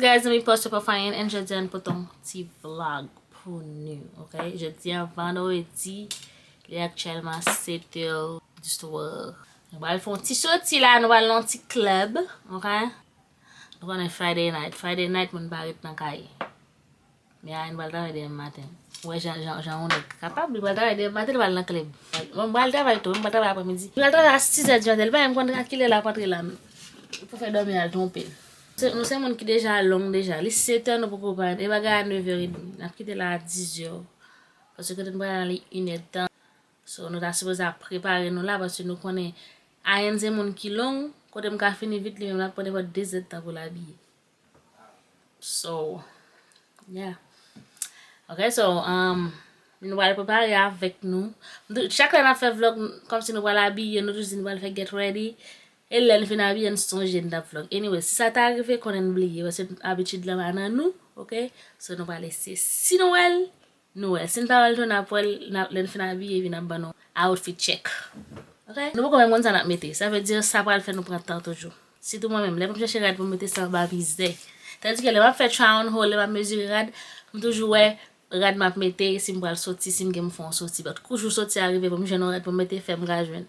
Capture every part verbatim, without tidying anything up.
Guys, zanmi pa Super Fine, and jodi a n pote yon ti vlog pou nou, ok? Jodi a vandredi, li aktyèlman sèt è diswa. Nou pral fè yon ti soti la, nou pral nan yon ti club, ok? Nou konnen Friday night, Friday night moun pa ret nan kay. Men a, nou pral travay demen maten. Ou wè jan, jan, jan yon nèg kapab, li pral travay demen maten, li pral nan club. Bon, m pral travay tou, m pral travay aprèmidi. Li pral travay a sis è di maten, li pa menm konn a kilè l ap antre la pou fè dòmi a l twonpe l. Se, nou se moun ki deja long deja. Li sèt è, nou poko parèt. E bagay a nèf è edmi. N ap kite la a dis è. Paske kote n pral ale inèdtan. So, nou ta sipoze ap prepare nou la, paske nou konnen Ayen se moun ki long, kote m ka fini vit, li menm l ap pran nenpòt de zèdtan pou l abiye. So, yeah. Ok, so, um, nou pral prepare avèk nou. M tou, chak lè n ap fè vlog, kòmsi nou pral abiye, nou toujou di nou pral fè get ready. E lè n fin abiye, n sonje n t ap vlog. Anyway, si sa ta rive, konnen n bliye, paske abitid lan pa nan nou, ok? So, nou pral eseye. Si nou wè l, nou wè. Si n pa wè l tou, n ap wè l, n ap, lè n fin abiye, epi n ap ban nou outfit check. Ok? Nou poko menm konn sa n ap mete. Sa vle di, sa pral fè nou pran tan toujou. Sitou mwen menm, lè pou m chèche rad pou m mete, sa anba mizè. Tandike lè m ap fè try on haul, lè m ap mezire rad, m toujou wè rad m ap mete, si m pral soti, si m gen pou m fè yon soti. But kou jou soti a rive pou m jwenn yon rad pou m mete, fè m ka jwenn.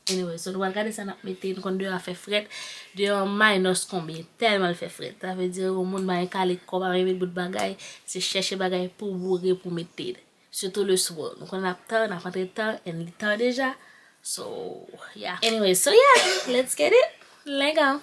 Anyway, so nou pral gade sa n ap mete, nou konn deyò a fè frèt, deyò an minus konbyen, tèlman l fè frèt. Sa vle di yon moun pa gen kale kò, pa gen met bout bagay, se chèche bagay pou boure, pou mete. Sitou leswa. Nou konn n ap tan, n ap antre tan, and li tan deja. So, yeah. Anyway, so yeah, let's get it. Let's go.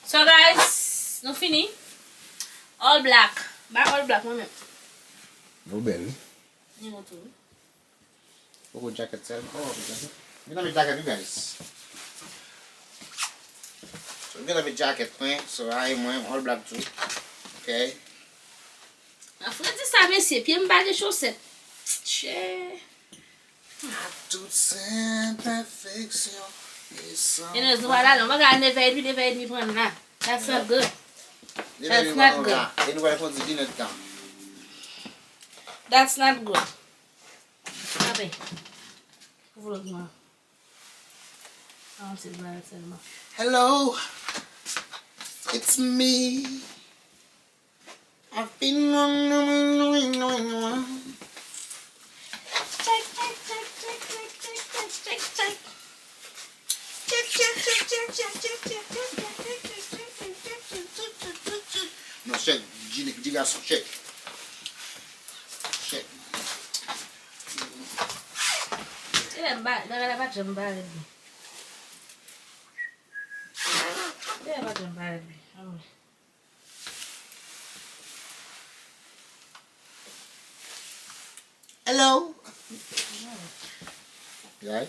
So guys, nou fini. All black. Ba all black mwen menm. Nou bèl wi. Ni mwen tou. Poko jacket sèl. Oh, vin nan men jacket wi guys. So, vin nan men jacket mwen. So, a e mwen, all black tou. Ok. Nan fredi sa, mesye, pye m pa gen chosèt. Chè. A toute imperfection. E nou, nou pral ale, nou pral nèf è edmi, nèf è edmi pran la. That's not good. That's not good. E nou pral kondi inèdtan. That's not good. Ape. Vlog mwen. An ti bagay sèlman. Hello. It's me. I've been wondering, wondering, wondering. Check, check, check. Check, check, check. Check, check, check. Non, check. Di, di gason, check. Check. E lè m ba, bagay la pa janm bare byen. E lè pa janm bare byen. Anmwey. Hello. Guy.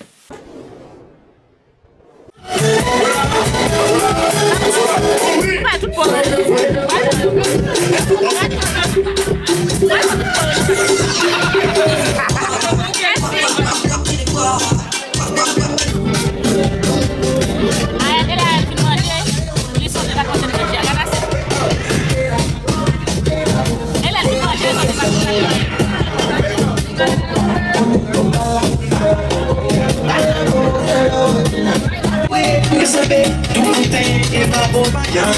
Wi, wi, sanble tout kote e pa bon payan,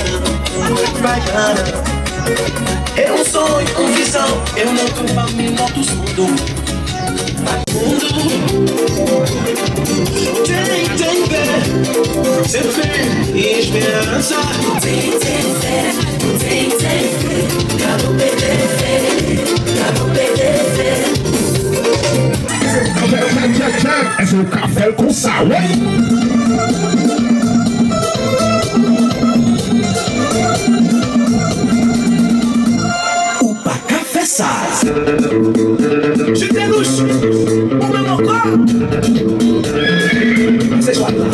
payan. Eu sou um visão, eu não tô família dos mundos. Mundo. Tem, tem, tem. Sempre esperança. Tem, tem fé, tem, tem fé. Pra não perder fé, pra não perder fé. Èske w ka fè l konsa, wi? Ou pa ka fè sa. Chute louch. Ou menm ankò. Se chwa la.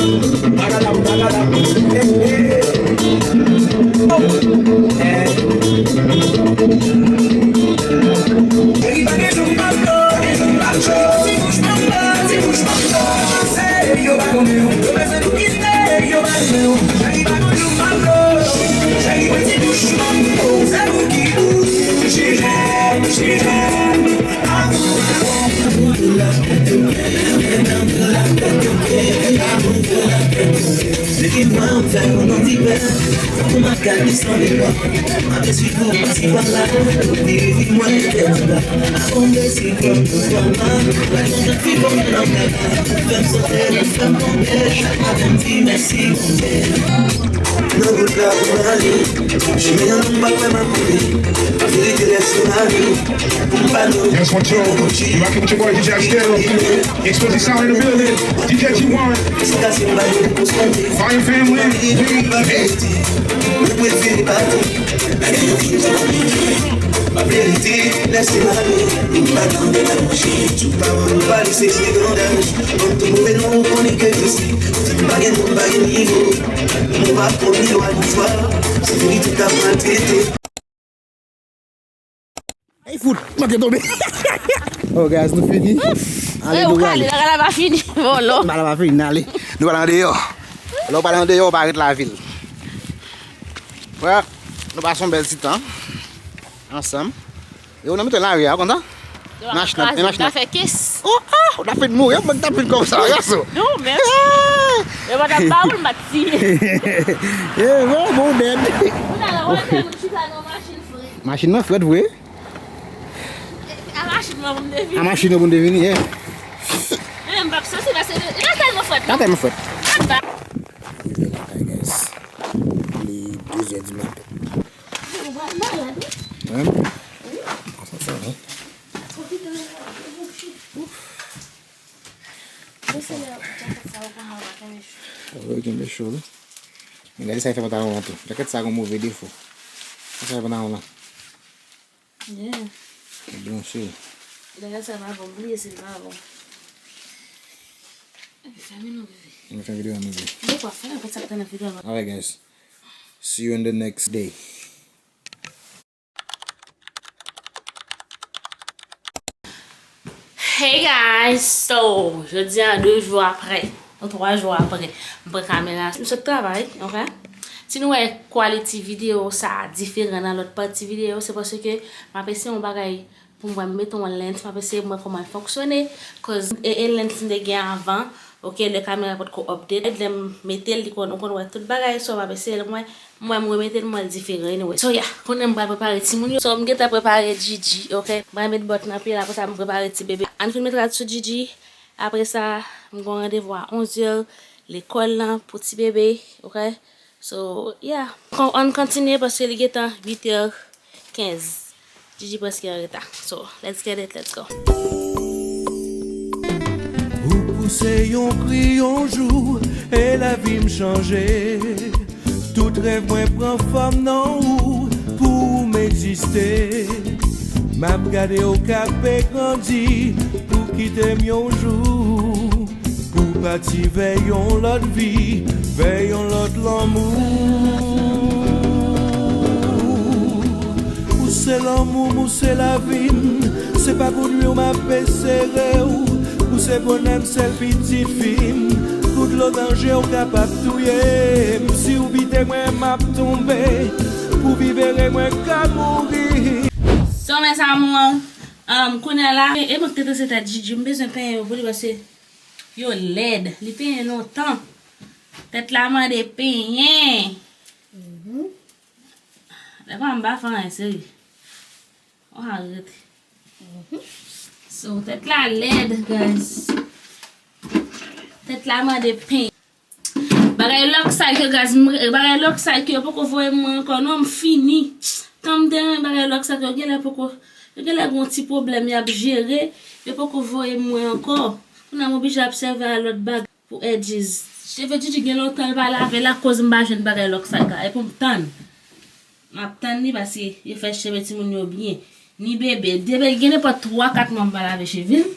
Bagada, bagada. Eh, eh. Oh. Eh. Cheri, pa gen jou m pa plore, jou m pa plore. Ti bouch pa m la, ti bouch pa m la. Se yo pa konnen w, yo bezwen nou kite, yo pa konnen w. Cheri, pa gen jou m pa plore. Cheri, mwen ti bouch pa m la. Se ou ki dous. Cheri, cheri. That's one show. You rocking with your boy D J Astero. Explosive Sound in the building. D J T one. Fire family. Hey. Ey, fout, manke tonbe. Oh, guys, nou fini. Ale, nou prale. Bagay la pa fini, volo. Bagay la pa fini, ale. Nou prale andeyò. Lè w prale andeyò, w pa ret lavil. Wè, nou pase yon bèl ti tan ansanm. E w nan mitan lari a, w kontan? Machin nan, e machin nan. Fè kes. Oh, ah, w ta fin mouri, mwen ta fin konsa, gason. Non, men. Yo pa ta ba ou l mati. Eh, bon, bon, dèd. Ou ta la wè, moun chita nan machin frèt. Machin nan frèt, vre? A machin mwen pou m te vini. A machin mwen pou m te vini, yeah. Men m p ap soti paske li tèlman frèt. Li tèlman frèt. Rive lakay, guys. Li de zè di maten. Ou pral malad, wi. Mwen menm? Wi. Mwen santi sa, non? Ouf. Wi, kenbe cho, wi. Men gade sa ki fè pantalon an tou. Jakèt sa gon move defo. Sa ki fè pantalon lan. Yeah. Li blanchi. Dayè sa pa bon, bliye si l pa bon. Fèmen non, bebe. Mwen fè videyo an, bebe. Yo pa fè, apre sa k te nan videyo an. Alright, guys. See you in the next day. Hey guys, so jodi a, de jou apre, ou twa jou apre, m pran kamera, m sot travay, ok? Si nou wè quality videyo sa a diferan nan lòt pati videyo, se paske m ap eseye yon bagay pou m wè, m mete yon lens, m ap eseye m wè kòman l fonksyone, cause e, e lens m te gen avan, ok, lè kamera potko update, lè m mete l, li konn, ou konn wè tout bagay, so m ap eseye l, m wè, m wè m remete l, m wè l diferan, anyway. So, yeah, kounye a m pral prepare timoun yo. So, m gentan prepare Gigi, ok? M pral met bòt nan pye l, apre sa, m prepare ti bebe. Ann fin met rad sou Gigi. Apre sa, m gen yon randevou a onz è, lekòl lan pou ti bebe, ok? So, yeah. Kon, ann kontinye paske li gentan uit è kenz. Gigi prèske an reta. So, let's get it, let's go. Ou pouse yon kri yon jou, e lavi m chanje. Tout rèv mwen pran fòm nan ou, pou m egziste. M ap gade w kanpe grandi, pou kite m yon jou. Pou pati vè yon lòt vi, vè yon lòt lanmou. Ou se lanmou m, ou se lavi m. Se pa pou nwi w m ap eseye w. Ou se bonè m, sèl pitit fi m. Kou dlo nan je w kapab touye m. Si w pite mwen, m ap tonbe. Pou viv ere, mwen ka mouri. So, mes amours, um, kounye a la, e, e mwen k te transe tèt Gigi, m bezwen penyen yo pou li, paske yo lèd. Li penyen lontan. Tèt la mande penyen. Mhm. Lè pa m pa fè anyen, seri. On arete. Mhm. So, tèt la lèd, guys. Tèt la mande penyen. Bagay lòk sa ke gaz m-, bagay lòk sa ke yo poko voye mwen ankò non, m fini. Tan m te renmen bagay lòk sa ke yo genlè poko, yo genlè gon ti pwoblèm y ap jere, yo poko voye mwen ankò. Kounye a m oblije ap sèvi a lòt bag pou edges. Cheve Didi gen lontan l pa lave l akoz m pa jwenn bagay lòk sa ka. E pou m tann. M ap tann li paske yo fè cheve timoun yo byen. Ni bebe. Bebe gen nenpòt twa kat mwa m pa lave cheve l.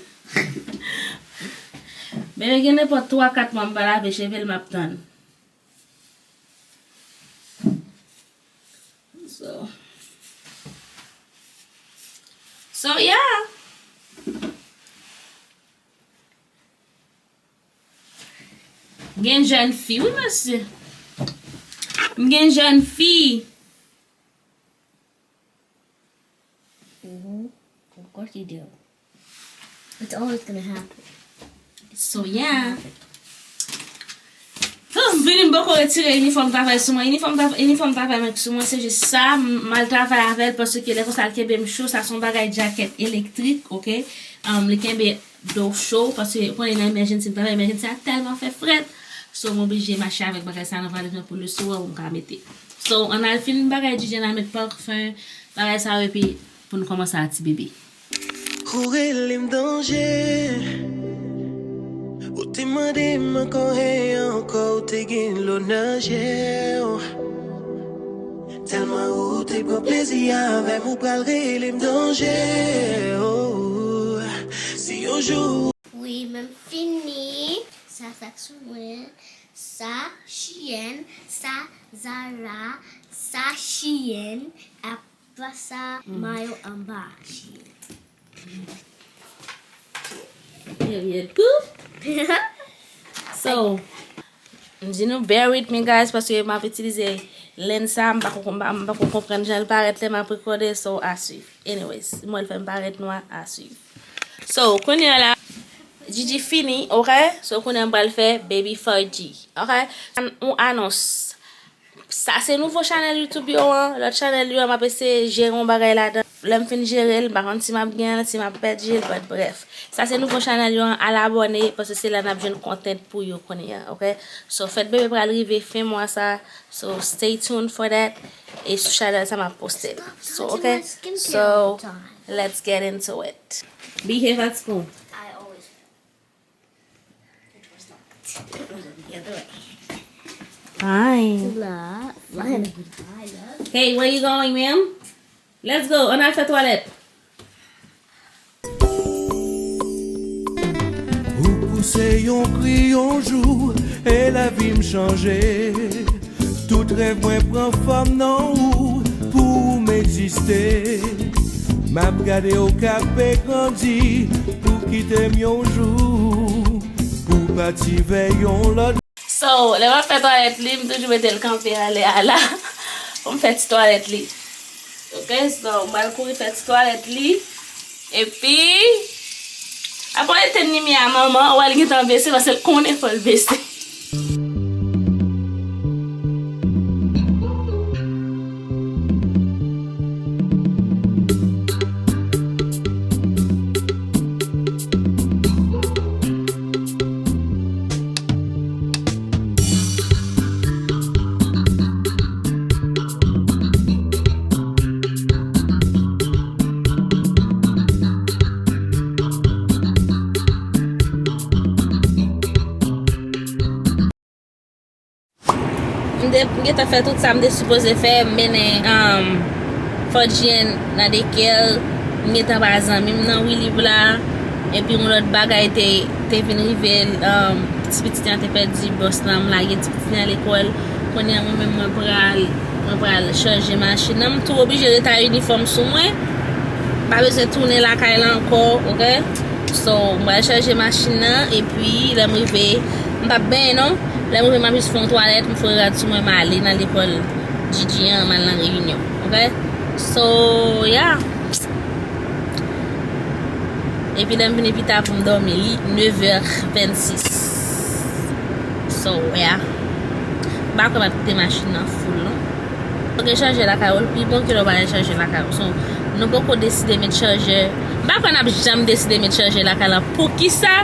Bebe gen nenpòt twa kat mwa m pa lave cheve l, m ap tann. So, so yeah. M gen jèn fi, wi, mesye. M gen jèn fi. Mm-hmm. Of course you do. It's always gonna happen. So, yeah. Humm, m vini, m poko retire inifòm travay sou mwen. Inifòm tra-, inifòm travay mwen sou mwen, se jis sa. M, m al travay avè l paske lè konsa l kenbe m cho. Sa se yon bagay djakèt elektrik, oke? Um, li kenbe do cho, paske ou konnen nan emergency, m travay emergency a tèlman fè frèt. So, m oblije mache avèk bagay sa nan valiz mwen pou le soir pou m ka mete. So, ann al fin bagay Didi, ann al met pafen, bagay sa yo, epi pou n kòmanse a ti bebe. Ou rele m danje. Ou te mande m ankò e ankò, ou te gen dlo nan je w. Tèlman ou te pran plezi avè m, ou pral rele m danje. Oh, si yon jou Wi, men m fini. Sa sak sou mwen. Sa chiyèn. Sa Zara. Sa chiyèn. Apa sa mayo anba chiyèn. Period. Tou. So, m di nou bear with me, guys, paske m ap itilize lens sa, m pa ko, m pa, m pa ko konprann jan l parèt lè m ap rekòde, so, à suivre. Anyways, m wè l fè m parèt nwa, à suivre. So, kounye a la, Didi fini, oke? So, kounye a m pral fè Baby Fergie, oke? Yon anons. Sa se nouvo chanèl YouTube yo an. Lòt chanèl yo an, m ap eseye jere yon bagay ladan. Lè m fin jere l, m pa konn si m ap gen l, si m ap pèdi l, but brèf. Sa se nouvo chanèl yo an, al abòne, paske se la n ap jwenn content pou yo kounye a, oke? So, fèt bebe pral rive fen mwa sa, so stay tuned for that. E sou chanèl sa m ap poste l. So, oke? So, let's get into it. Behave at school. Hi. Hey, where you going, ma'am? Let's go. Ann al fè twalèt. Ou pouse yon kri yon jou, e lavi m chanje. Tout rèv mwen pran fòm nan ou, pou m egziste. M ap gade w k ap grandi, pou kite m yon jou, pou pati vè yon lòt. So, lè m ap fè twalèt li, m toujou mete l kanpe anlè a la, pou m fè ti twalèt li. Ok, so, m pral kouri fè ti twalèt li. Epi, apre w etenn limyè a manman, ou wè l gentan bese, paske l konnen fò l bese. M te, m gentan fè tout sa m te sipoze fè, m mennen, um, Fodjian nan daycare, m gentan pa zanmi m nan Wilib la, epi yon lòt bagay te, te vin rive, um, ti pitit lan te pèdi bòs lan, m lage ti pitit lan lekòl, kounye a mwen menm mwen pral, mwen pral chanje machin nan, m tou oblije ret a inifòm sou mwen, m pa bezwen tounen lakay la ankò, oke? So, m pral chanje machin nan, epi lè m rive, m p ap benyen non. Lè m rive, m ap jis fè yon twalèt, m foure rad sou mwen, m ale nan lekòl Didi an, m al nan reyinyon. Oke? So, yeah. Epi lè m vini pita pou m dòmi, li nèf è vennsis. So, yeah. M pa kwè m ap kite machin nan full, non. Ou gen chajè lakay ou, l pi bon ke lè w pa gen chajè lakay ou. So, nou poko deside met chajè. M pa kwè n ap janm deside met chajè lakay la. Poukisa,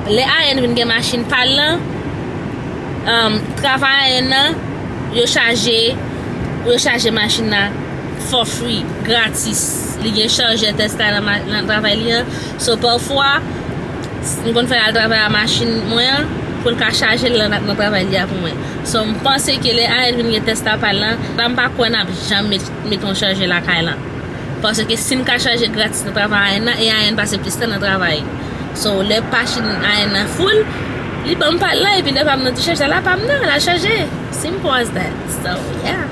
lè Ayen vin gen machin pa l lan, um, travay Ayen nan, yo chaje, yo chaje machin nan for free, gratis. Li gen chajè Tesla nan ma-, nan travay li an. So, pafwa, M konn fè l al travay a machin mwen an, pou l ka chaje l nan, nan travay li a pou mwen. So, m panse ke lè Ayen vin gen tès la pa l lan, la m pa kwè n ap janm met, met yon chajè lakay lan. Paske si n ka chaje gratis nan travay Ayen nan, e Ayen pase plis tan nan travay. So, lè machin Ayen nan full, li ban m pa l lan, epi lè pa m nan ti chajè la, pa m nan, l al chaje. Simple as that. So, yeah.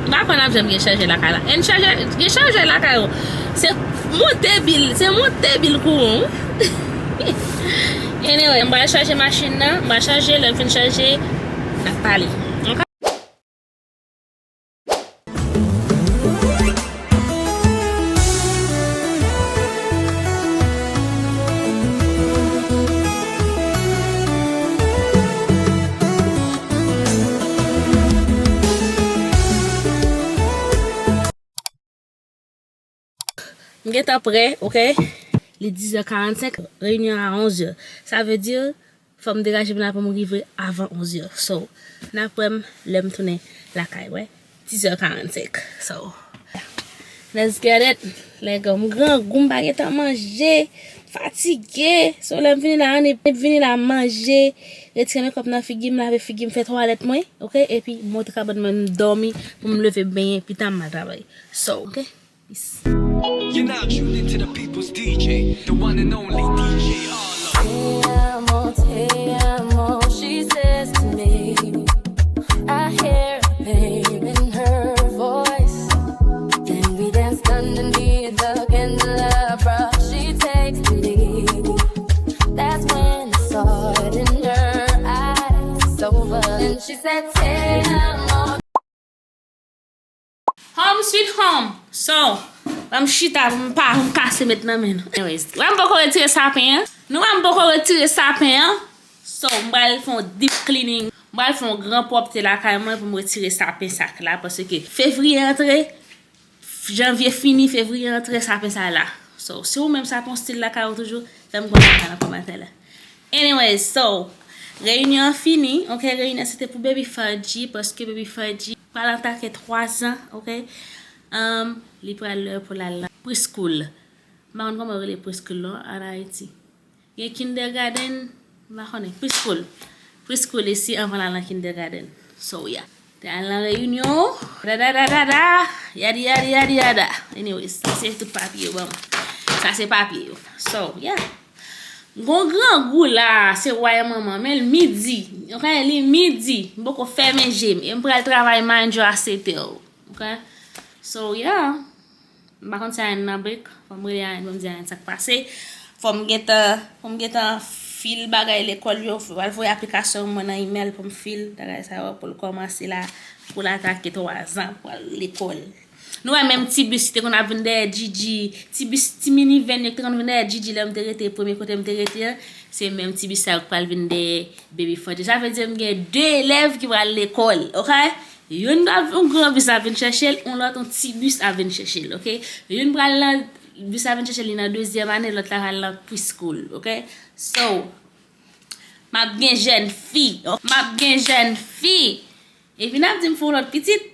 M pa kwè n ap janm gen chajè lakay la. And chajè, gen chajè lakay ou. Se monte bil, se monte bil kouran. Anyway, m pral chaje machin nan, m pral chaje, lè m fin chaje, n ap pale. Ok? M gentan prè, ok? Li dizè karannsenk, reyinyon a onzè. Sa vle di, fò m degaje m la pou m rive avan onzè. So, n ap wè m lè m tounen lakay, wè. Dizè karannsenk. So, let's get it. Lègo, m grangou, m pa gentan manje. Fatige. So, lè m vini la, ann vini la, manje. Retire mekòp nan figi m, lave figi m, fè twalèt mwen, ok? Epi, monte kabann mwen, m dòmi, pou m leve benyen, pita m al travay. So, ok? Peace. You're now tuned into the people's D J, the one and only D J Arlo. Te amo, te amo, she says to me. I hear a babe in her voice. Then we danced underneath the candelabra. She takes the lead. That's when I saw it in her eyes. It's over. And she said, te amo. Home sweet home. So, ban m chita pou m pa, pou m kase met nan men nou. Anyways, wè m poko retire sapen an. Nou wè m poko retire sapen an. So, m pral fè yon deep cleaning. M pral fè yon gran pwòpte lakay mwen pou m retire sapen sa k la. Paske fevriye antre, janvye fini, fevriye antre, sapen sa la. So, si ou menm sa pa yon stil lakay ou toujou, fè m konnen nan kòmantè la. Anyway, so, reyinyon an fini, ok, reyinyon se te pou Baby Fudgy, paske Baby Fudgy pral atake twa zan, ok? Um, li pral lè pou l al nan preschool. M pa konn kòman yo rele preschool non, an Ayiti. Gen kindergarten, m pa konnen, preschool. Preschool isi anvan l al nan kindergarten. So, yeah. Te al nan reyinyon, da, da, da, da, da, yadi, yadi, yadi, yada. Anyways, se tout papye yo ban m. Sa se papye yo. So, yeah. Gon grangou la, se wa e manman, men l midi. Ok, li midi. M poko fèmen je m. E m pral travay, mind you, a sèt è. Ok? So, yeah. M pa konn si Ayen nan break. Fò m rele Ayen pou m di Ayen sa k pase. Fò m gentan, fò m gentan fil bagay lekòl yo. Pral voye aplikasyon mwen nan imèl pou m fil bagay sa yo, pou l kòmanse la, pou l atake twa zan, pou al lekòl. Nou wè menm ti bis ki te konn ap vin dèyè Gigi, ti bis, ti minivèn yo ki te konn vin dèyè Gigi lè m te rete premye kote m te rete an, se menm ti bis sa yo ki pral vin dèyè Baby Fudgy. Sa vle di m gen de elèv ki pral lekòl, ok? Youn ap, yon gran bis ap vin chèche l, yon lòt, yon ti bis ap vin chèche l, ok? Youn pral nan, bis ap vin chèche l, li nan dezyèm ane, lòt la pral nan preschool, ok? So, m ap gen jèn fi, ok? M ap gen jèn fi. Epi n ap di m fè yon lòt pitit.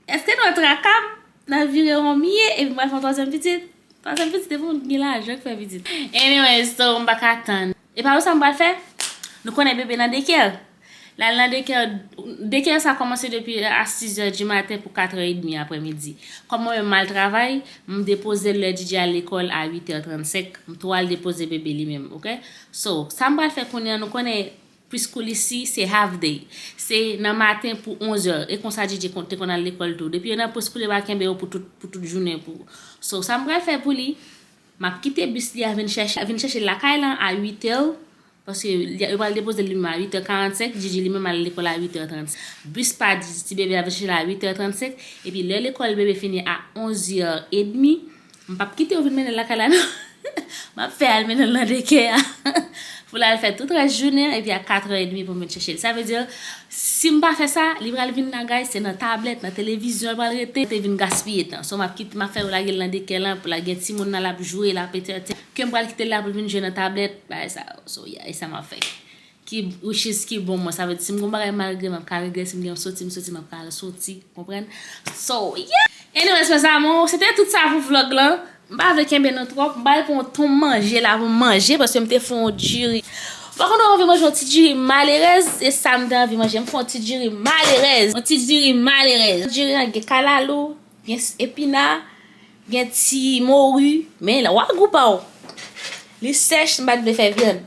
Èske nou wè traka m nan vire won m ye, epi m pral fè yon twazyèm pitit? Twazyèm pitit, e pou moun ki gen lajan ki fè pitit. Anyway, so, m pa ka tann. E pa wè sa m pral fè? Nou konnen bebe nan daycare. L al nan daycare, daycare sa kòmanse depi a sis è di maten pou kat è edmi aprèmidi. Kòm mwen menm m al travay, m depoze l lè Gigi al lekòl a uit è trannsenk. M tou al depoze bebe li menm, ok? So, sa m pral fè kounye a, nou konnen preschool isi, se half day. Se nan maten pou onz è. E konsa Gigi kon-, te konn al lekòl tou. Depi yo nan preschool, yo pral kenbe yo pou tout, pou tout jounen pou. So, sa m pral fè pou li, m ap kite bis li a vin chèche, vin chèche l lakay lan a uit è. Paske li, yo pral depoze l li menm a uit è karannsenk, Gigi li menm al lekòl a uit è trannsenk. Bis pa Gigi, ti bebe a vin chèche l a uit è trannsenk. Epi lè lekòl bebe fini a onz è edmi, m p ap kite yo vin mennen l lakay la, non. M ap fè al mennen l nan daycare a. Pou l al fè tout rès jounen an, epi a kat è edmi pou m vin chèche l. Sa vle di, si m pa fè sa, li pral vin nan kay, se nan tablèt, nan televizyon, l pral rete, te vin gaspiye tan. So, m ap kite, m ap fè yo lage l nan daycare lan, pou l al gen timoun nan, l ap jwe, l ap entèten. Ke m pral kite l la pou l vin jwe nan tablèt, bagay sa yo. So, yeah, e sa m ap fè. Ki, which is ki bon mwen. Sa vle di, si m gon bagay m al regle, m ap ka regle, si m gen yon soti, m soti, m ap ka al soti, konprann? So, yeah! Anyways, mes amours, se te tout sa pou vlog lan. M pa vle kenbe nou twòp, m pral pran yon ton manje la pou m manje, paske m te fè yon diri. Pa konn, ou anvi manje yon ti diri malerèz, e sa m te anvi manje. M fè yon ti diri malerèz, yon ti diri malerèz. Diri an gen kalalou, gen epina, gen ti mori, men la, w a gou pa w. Li sèch, m pa t vle fè vyann.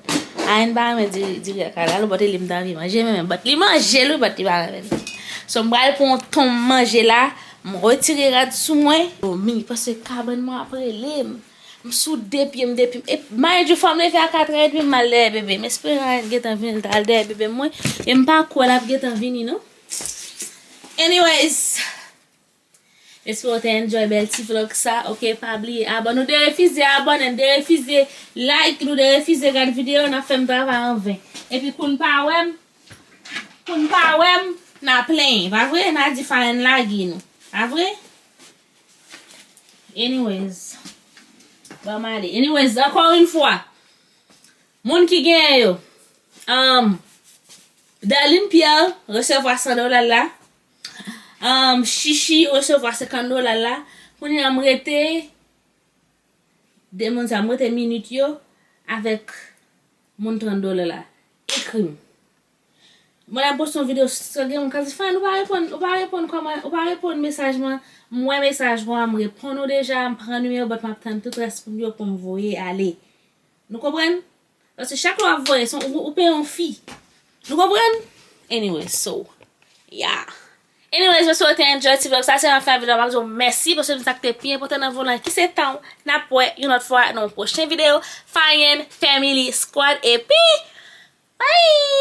Ayen pa renmen diri, diri ak kalalou, but li m t anvi manje, men, men, but li manje l, wi, but li pa renmen l. So, m pral pran yon ton manje la, m retire rad sou mwen. Domi, paske kabann mwen ap rele m. M sou de pye m depi. E, mind you, fò m leve a katrè edmi, m al dèyè bebe. M espere l gentan vini, l t al dèyè bebe mwen. E m pa kwè l ap gentan vini, non. Anyways, m espere w te enjoy bèl ti vlog sa. Ok, pa bliye abòne. Nou derefize abòne, nou derefize like, nou derefize gad videyo, n ap fè m travay anven. Epi kou n pa wè m, kou n pa wè m, n a plenyen, pa vre? N a di Fayèn lage nou, pa vre? Anyways, ban m ale. Anyways, encore une fois, moun ki genyen yo, um, Darline Pierre resevwa san dola l la. Um, Chichi resevwa senkant dola l la. Kounye a m rete, de moun sa, m rete minit yo avèk moun trant dola la. Ekri m. Mwen la poste yon videyo, sa gen moun k ap di, "Fany, ou pa reponn, ou pa reponn kòman, ou pa reponn mesaj mwen." M wè mesaj mwen, m reponn ou deja, m pran nimewo, but m ap tann tout rès moun yo pou m voye ale. Nou konprann? Paske chak lè w ap voye, se yon, ou, ou peye yon fi. Nou konprann? Anyway, so, yeah. Anyways, mwen swete enjoy ti vlog sa, se yon fen videyo, m ap di w mèsi, paske se sa k te pi enpòtan nan volan, ki se tan w. N ap wè yon lòt fwa nan yon pwochen videyo. Fayèn Family Squad, epi, bye!